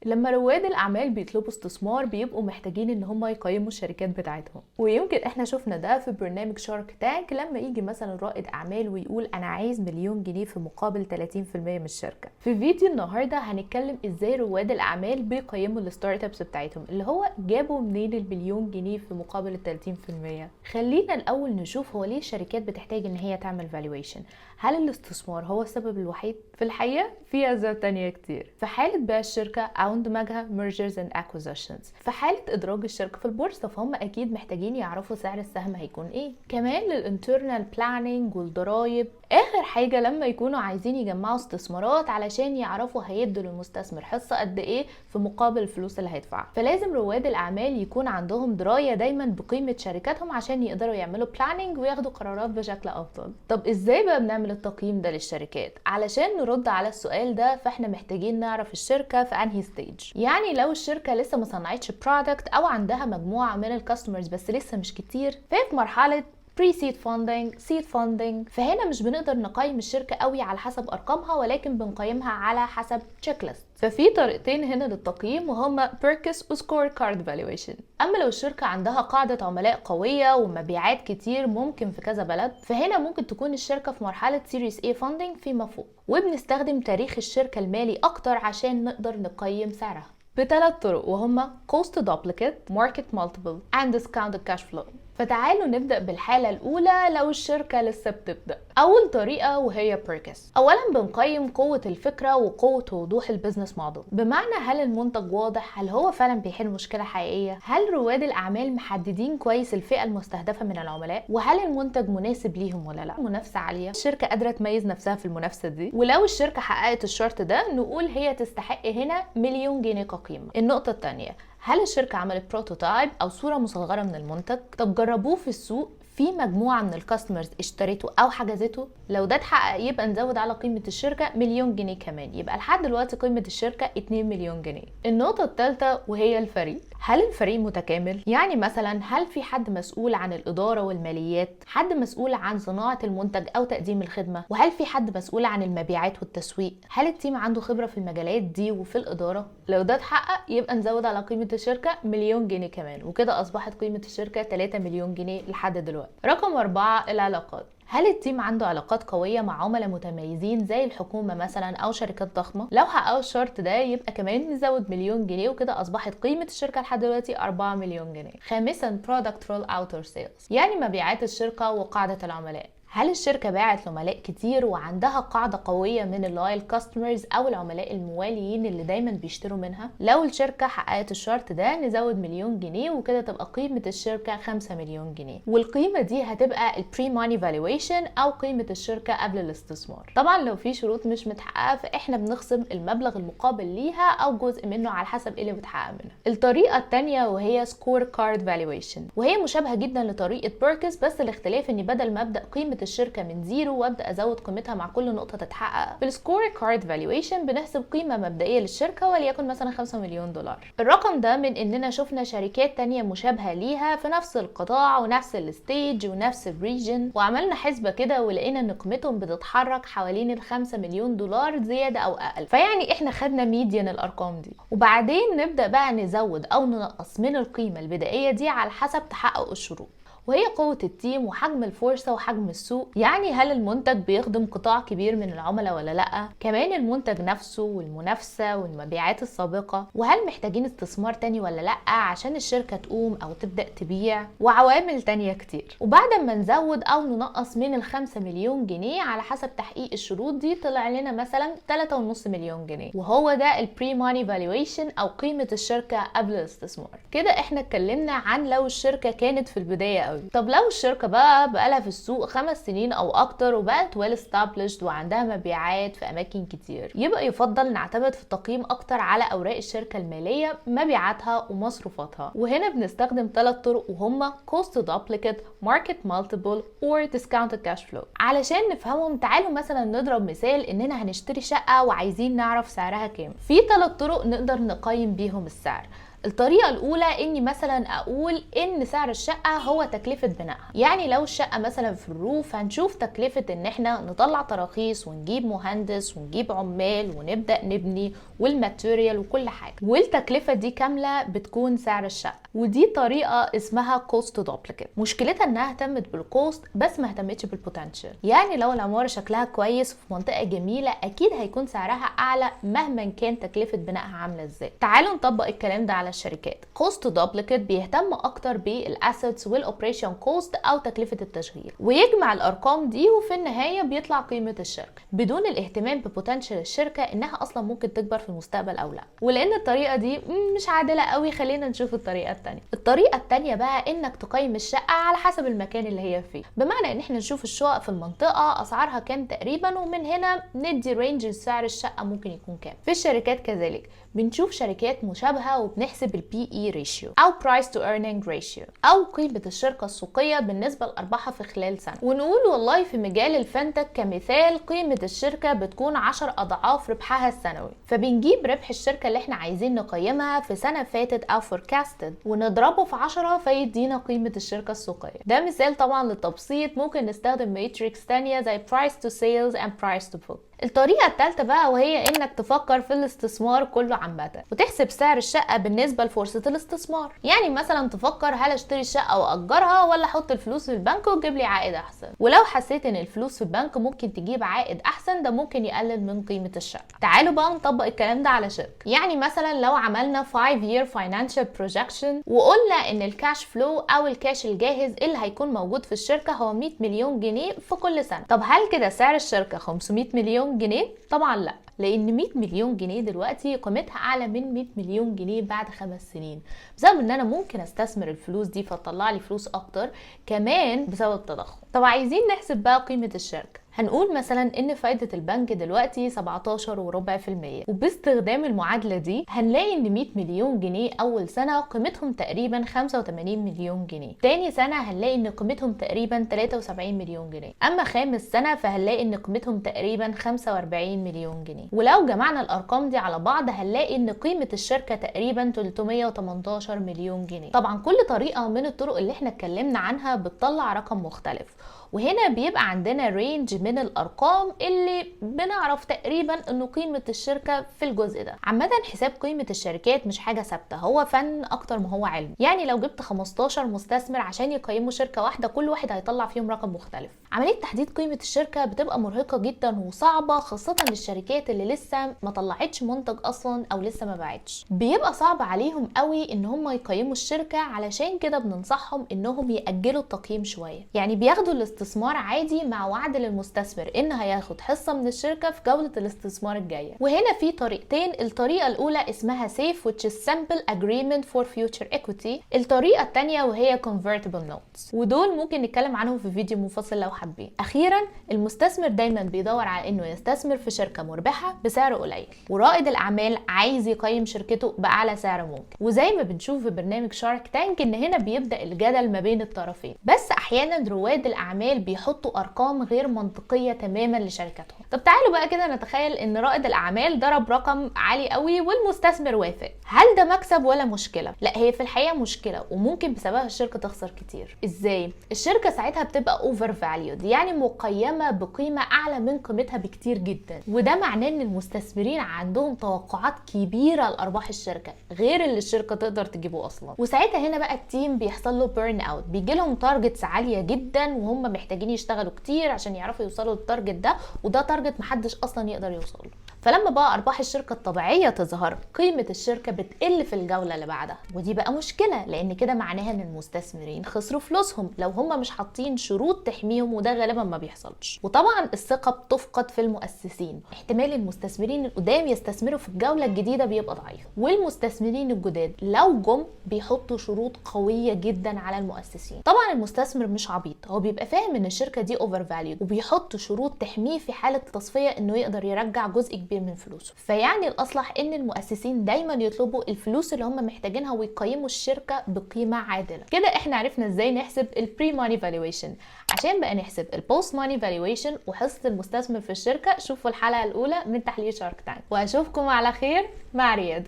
لما رواد الاعمال بيطلبوا استثمار بيبقوا محتاجين ان هم يقيموا الشركات بتاعتهم، ويمكن احنا شفنا ده في برنامج Shark Tank لما يجي مثلا رائد اعمال ويقول انا عايز مليون جنيه في مقابل 30% من الشركه. في فيديو النهارده هنتكلم ازاي رواد الاعمال بيقيموا ال startups بتاعتهم، اللي هو جابوا منين المليون جنيه في مقابل ال 30%. خلينا الاول نشوف هو ليه الشركات بتحتاج ان هي تعمل valuation. هل الاستثمار هو السبب الوحيد؟ في الحقيقة في اسباب تانية كتير. في حاله بيع الشركة او اندماجها mergers and acquisitions، في حاله ادراج الشركة في البورصه، فهم اكيد محتاجين يعرفوا سعر السهم هيكون ايه. كمان لل internal planning والضرايب. اخر حاجة لما يكونوا عايزين يجمعوا استثمارات علشان يعرفوا هيدوا للمستثمر حصة قد ايه في مقابل الفلوس اللي هيدفعها. فلازم رواد الاعمال يكون عندهم دراية دايما بقيمة شركاتهم عشان يقدروا يعملوا planning وياخدوا قرارات بشكل افضل. طب ازاي بقى بنعمل التقييم ده للشركات؟ علشان نرد على السؤال ده فاحنا محتاجين نعرف الشركة في انهي stage. يعني لو الشركة لسه ما صنعتش product او عندها مجموعة من ال customers بس لسه مش كتير، فهي في مرحلة pre seed funding، seed funding. فهنا مش بنقدر نقيم الشركة قوي على حسب ارقامها، ولكن بنقيمها على حسب checklist. ففي طريقتين هنا للتقييم وهما Berkus و scorecard valuation. اما لو الشركة عندها قاعدة عملاء قوية ومبيعات كتير ممكن في كذا بلد، فهنا ممكن تكون الشركة في مرحلة series A funding فيما فوق، وبنستخدم تاريخ الشركة المالي اكتر عشان نقدر نقيم سعرها بثلاث طرق، وهما cost to duplicate، market multiple and discounted cash flow. فتعالوا نبدأ بالحالة الأولى لو الشركة لسه بتبدأ. أول طريقة وهي Berkus. أولا بنقيم قوة الفكرة وقوة وضوح ال business model، بمعنى هل المنتج واضح؟ هل هو فعلا بيحل مشكلة حقيقية؟ هل رواد الأعمال محددين كويس الفئة المستهدفة من العملاء؟ وهل المنتج مناسب ليهم ولا لا؟ منافسة عالية، الشركة قادرة تميز نفسها في المنافسة دي؟ ولو الشركة حققت الشرط ده نقول هي تستحق هنا مليون جنيه كقيمة. النقطة الثانية، هل الشركة عملت prototype أو صورة مصغرة من المنتج؟ طب جربوه في السوق؟ في مجموعة من ال customers اشترته أو حجزته؟ لو ده اتحقق يبقى نزود على قيمة الشركة مليون جنيه كمان، يبقى لحد دلوقتي قيمة الشركة 2 مليون جنيه. النقطة الثالثة وهي الفريق. هل الفريق متكامل؟ يعني مثلا هل في حد مسؤول عن الإدارة والماليات؟ حد مسؤول عن صناعة المنتج أو تقديم الخدمة؟ وهل في حد مسؤول عن المبيعات والتسويق؟ هل ال team عنده خبرة في المجالات دي وفي الإدارة؟ لو ده اتحقق يبقى نزود على قيمة الشركة مليون جنيه كمان، وكده أصبحت قيمة الشركة 3 مليون جنيه لحد دلوقتي. رقم 4، العلاقات. هل ال team عنده علاقات قوية مع عملاء متميزين زي الحكومة مثلا أو شركات ضخمة؟ لو حققوا الشرط ده يبقى كمان نزود مليون جنيه، وكده أصبحت قيمة الشركة لحد دلوقتي 4 مليون جنيه. خامسا، product roll out or sales، يعني مبيعات الشركة وقاعدة العملاء. هل الشركة باعت لعملاء كتير وعندها قاعدة قوية من ال loyal customers أو العملاء المواليين اللي دايما بيشتروا منها؟ لو الشركة حققت الشرط ده نزود مليون جنيه، وكده تبقى قيمة الشركة 5 مليون جنيه، والقيمة دي هتبقى ال pre money valuation أو قيمة الشركة قبل الاستثمار. طبعا لو في شروط مش متحققة فإحنا بنخصم المبلغ المقابل ليها أو جزء منه على حسب ايه اللي متحقق منها. الطريقة التانية وهي scorecard valuation، وهي مشابهة جدا لطريقة Berkus، بس الاختلاف اني بدل ما ابدا قيمة الشركة من zero وابدا ازود قيمتها مع كل نقطة تتحقق، في ال scorecard valuation بنحسب قيمة مبدئية للشركة وليكن مثلا 5 مليون دولار. الرقم ده من اننا شفنا شركات تانية مشابهة ليها في نفس القطاع ونفس ال stage ونفس ال region، وعملنا حسبه كده ولقينا ان قيمتهم بتتحرك حوالين ال 5 مليون دولار زيادة او اقل، فيعني احنا خدنا median الارقام دي، وبعدين نبدا بقى نزود او ننقص من القيمة البدائية دي على حسب تحقق الشروط، وهي قوة ال team وحجم الفرصة وحجم السوق. يعني هل المنتج بيخدم قطاع كبير من العملاء ولا لأ؟ كمان المنتج نفسه والمنافسة والمبيعات السابقة، وهل محتاجين استثمار تاني ولا لأ عشان الشركة تقوم أو تبدأ تبيع، وعوامل تانية كتير. وبعد ما نزود أو ننقص من ال5 مليون جنيه على حسب تحقيق الشروط دي طلع لنا مثلا 3.5 مليون جنيه، وهو ده ال pre money valuation أو قيمة الشركة قبل الاستثمار. كده احنا اتكلمنا عن لو الشركة كانت في البداية قوي. طب لو الشركة بقى بقالها في السوق 5 سنين أو أكتر وبقت well established وعندها مبيعات في أماكن كتير، يبقى يفضل نعتمد في التقييم أكتر على أوراق الشركة المالية، مبيعاتها ومصروفاتها. وهنا بنستخدم ثلاث طرق وهما cost to duplicate، market multiple or discounted cash flow. علشان نفهمهم تعالوا مثلا نضرب مثال إننا هنشتري شقة وعايزين نعرف سعرها كام. في ثلاث طرق نقدر نقيم بيهم السعر. الطريقة الأولى إني مثلا أقول إن سعر الشقة هو تكلفة بنائها، يعني لو الشقة مثلا في الروف هنشوف تكلفة إن إحنا نطلع تراخيص ونجيب مهندس ونجيب عمال ونبدأ نبني وال material وكل حاجه، والتكلفه دي كاملة بتكون سعر الشقه. ودي طريقه اسمها cost to duplicate. مشكلتها انها اهتمت بال cost بس ما اهتمتش بال potential. يعني لو العمارة شكلها كويس وفي منطقة جميلة اكيد هيكون سعرها اعلى مهما كان تكلفة بنائها عامله ازاي. تعالوا نطبق الكلام ده على الشركات. cost to duplicate بيهتم اكتر بال assets وال operation cost او تكلفة التشغيل، ويجمع الارقام دي وفي النهاية بيطلع قيمة الشركة بدون الاهتمام ب potential الشركة انها اصلا ممكن تكبر في المستقبل او لا. ولان الطريقة دي مش عادلة قوي، خلينا نشوف الطريقة الثانية. الطريقة الثانية بقى انك تقيم الشقة على حسب المكان اللي هي فيه، بمعنى ان احنا نشوف الشقق في المنطقة اسعارها كام تقريبا، ومن هنا ندي range سعر الشقة ممكن يكون كام. في الشركات كذلك بنشوف شركات مشابهة وبنحسب ال PE ratio او price to earning ratio او قيمة الشركة السوقية بالنسبة لارباحها في خلال سنه، ونقول والله في مجال ال fintech كمثال قيمة الشركة بتكون 10 اضعاف ربحها السنوي، فبنجيب ربح الشركة اللي احنا عايزين نقيمها في سنة فاتت او forecasted ونضربه في 10 فيدينا قيمة الشركة السوقية. ده مثال طبعا للتبسيط، ممكن نستخدم metrics تانية زي price to sales and price to book. الطريقة الثالثة بقى وهي انك تفكر في الاستثمار كله عامة وتحسب سعر الشقة بالنسبة لفرصة الاستثمار. يعني مثلا تفكر هل اشتري الشقة واجرها ولا احط الفلوس في البنك وتجيب لي عائد احسن، ولو حسيت ان الفلوس في البنك ممكن تجيب عائد احسن ده ممكن يقلل من قيمة الشقة. تعالوا بقى نطبق الكلام ده على شركة. يعني مثلا لو عملنا 5 year financial projection وقلنا ان ال cash flow او الكاش الجاهز اللي هيكون موجود في الشركة هو 100 مليون جنيه في كل سنة، طب هل كده سعر الشركة 500 مليون جنيه؟ طبعا لا، لان 100 مليون جنيه دلوقتي قيمتها اعلى من 100 مليون جنيه بعد 5 سنين، بسبب ان انا ممكن استثمر الفلوس دي فتطلع لي فلوس اكتر، كمان بسبب التضخم. طب عايزين نحسب بقى قيمة الشركة، هنقول مثلا ان فايدة البنك دلوقتي 17.25%، وباستخدام المعادلة دي هنلاقي ان 100 مليون جنيه اول سنة قيمتهم تقريبا 85 مليون جنيه، تاني سنة هنلاقي ان قيمتهم تقريبا 73 مليون جنيه، اما خامس سنة فهنلاقي ان قيمتهم تقريبا 45 مليون جنيه. ولو جمعنا الارقام دي على بعض هنلاقي ان قيمة الشركة تقريبا 318 مليون جنيه. طبعا كل طريقة من الطرق اللي احنا اتكلمنا عنها بتطلع رقم مختلف، وهنا بيبقى عندنا range من الارقام اللي بنعرف تقريبا انه قيمة الشركة في الجزء ده. عامة حساب قيمة الشركات مش حاجة ثابته، هو فن اكتر ما هو علم. يعني لو جبت 15 مستثمر عشان يقيموا شركة واحدة كل واحد هيطلع فيهم رقم مختلف. عملية تحديد قيمة الشركة بتبقى مرهقة جدا وصعبه، خاصة للشركات اللي لسه ما طلعتش منتج اصلا او لسه ما باعتش. بيبقى صعب عليهم قوي ان هم يقيموا الشركه، علشان كده بننصحهم انهم ياجلوا التقييم شويه. يعني بياخدوا الاستثمار عادي مع وعد للمستثمر ان هياخد حصة من الشركة في جولة الاستثمار الجايه. وهنا في طريقتين، الطريقة الاولى اسمها SAFE which is simple agreement for future equity، الطريقة الثانية وهي convertible notes، ودول ممكن نتكلم عنهم في فيديو منفصل لو حابين. اخيرا المستثمر دايما بيدور على انه يستثمر في شركة مربحة بسعر قليل، ورائد الاعمال عايز يقيم شركته باعلى سعر ممكن. وزي ما بنشوف في برنامج Shark Tank ان هنا بيبدا الجدل ما بين الطرفين، بس احيانا رواد الاعمال بيحطوا ارقام غير منطقية تماما لشركاتهم. طب تعالوا بقى كده نتخيل ان رائد الاعمال ضرب رقم عالي قوي والمستثمر وافق، هل ده مكسب ولا مشكلة؟ لا، هي في الحقيقة مشكله، وممكن بسببها الشركة تخسر كتير. ازاي؟ الشركة ساعتها بتبقى overvalued، يعني مقيمة بقيمة اعلى من قيمتها بكتير جدا، وده معناه ان المستثمرين عندهم توقعات كبيرة لارباح الشركة غير اللي الشركة تقدر تجيبه اصلا. وساعتها هنا بقى ال team بيحصل له burn out، بيجي لهم targets عالية جدا وهم محتاجين يشتغلوا كتير عشان يعرفوا يوصلوا لل target ده، وده target محدش اصلا يقدر يوصل له. فلما بقى ارباح الشركة الطبيعية تظهر قيمة الشركة بتقل في الجولة اللي بعدها، ودي بقى مشكلة لان كده معناها ان المستثمرين خسروا فلوسهم لو هم مش حاطين شروط تحميهم، وده غالبا ما بيحصلش. وطبعا الثقة بتفقد في المؤسسين، احتمال المستثمرين القدام يستثمروا في الجولة الجديدة بيبقى ضعيف، والمستثمرين الجداد لو جم بيحطوا شروط قوية جدا على المؤسسين. طبعا المستثمر مش عبيط، هو بيبقى فاهم ان الشركة دي overvalued وبيحط شروط تحميه في حاله التصفية انه يقدر يرجع جزء كبير من فلوسه. فيعني الاصلح ان المؤسسين دايما يطلبوا الفلوس اللي هم محتاجينها ويقيموا الشركة بقيمة عادله. كده احنا عرفنا ازاي نحسب ال pre-money valuation. عشان بقى نحسب ال post-money valuation وحصه المستثمر في الشركة شوفوا الحلقة الاولى من تحليل Shark Tank، واشوفكم على خير مع رياد.